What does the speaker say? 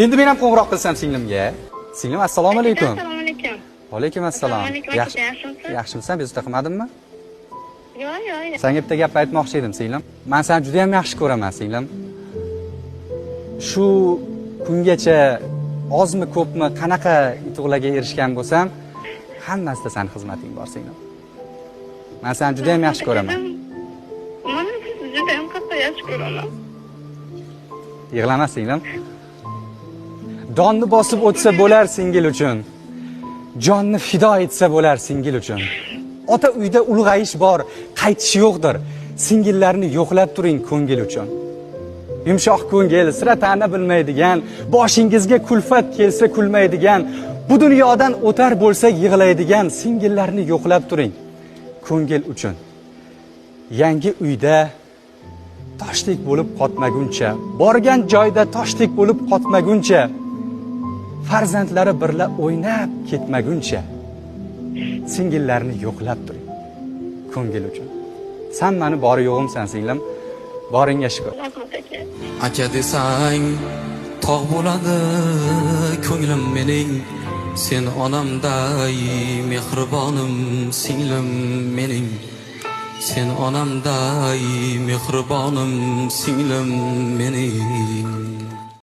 Endi men ham qo'ng'iroq qilsam singlimga. Singlim, assalomu alaykum. Assalomu alaykum. Alaykum assalom. Assalomu alaykum, Yaxshi, aka, yaxshimisiz? Yaxshimisan? Bezovta qilmadimmi? Yo'q, yo'q, yo'q. Senga bitta gap aytmoqchi edim, singlim. Men seni juda ham yaxshi ko'raman, singlim. Shu kungacha ozmi ko'pmi qanaqa yutuqlarga erishgan bo'lsam, hammasida seni xizmating bor, singlim. Men seni juda ham yaxshi ko'raman. Men sizni juda ham qattiq yaxshi ko'raman. Yig'lama, singlim. Donni bosib o'tsa bo'lar singil uchun. Jonni fido etsa bo'lar singil uchun. Ota uyda ulg'ayish bor, qaytish yo'qdir. Singillarni yo'qlab turing ko'ngil uchun. Yumshoq ko'ngil, sira ta'na bilmaydigan, boshingizga kulfat kelsa kulmaydigan, bu dunyodan o'tar bo'lsak yig'laydigan singillarni yo'qlab turing ko'ngil uchun. Yangi uyda toshdek bo'lib qotmaguncha, borgan joyda toshdek bo'lib qotmaguncha, farzandlari birla o'ynab ketmaguncha singillarni yo'qlab turing ko'ngil uchun. San mani bori yo'g'imsan, singlim. Boringga shukur. Rahmat, aka. Aka desang tog' bo'ladi ko'nglim mening, sen onamday mehribonim singlim mening, sen onamday mehribonim singlim mening.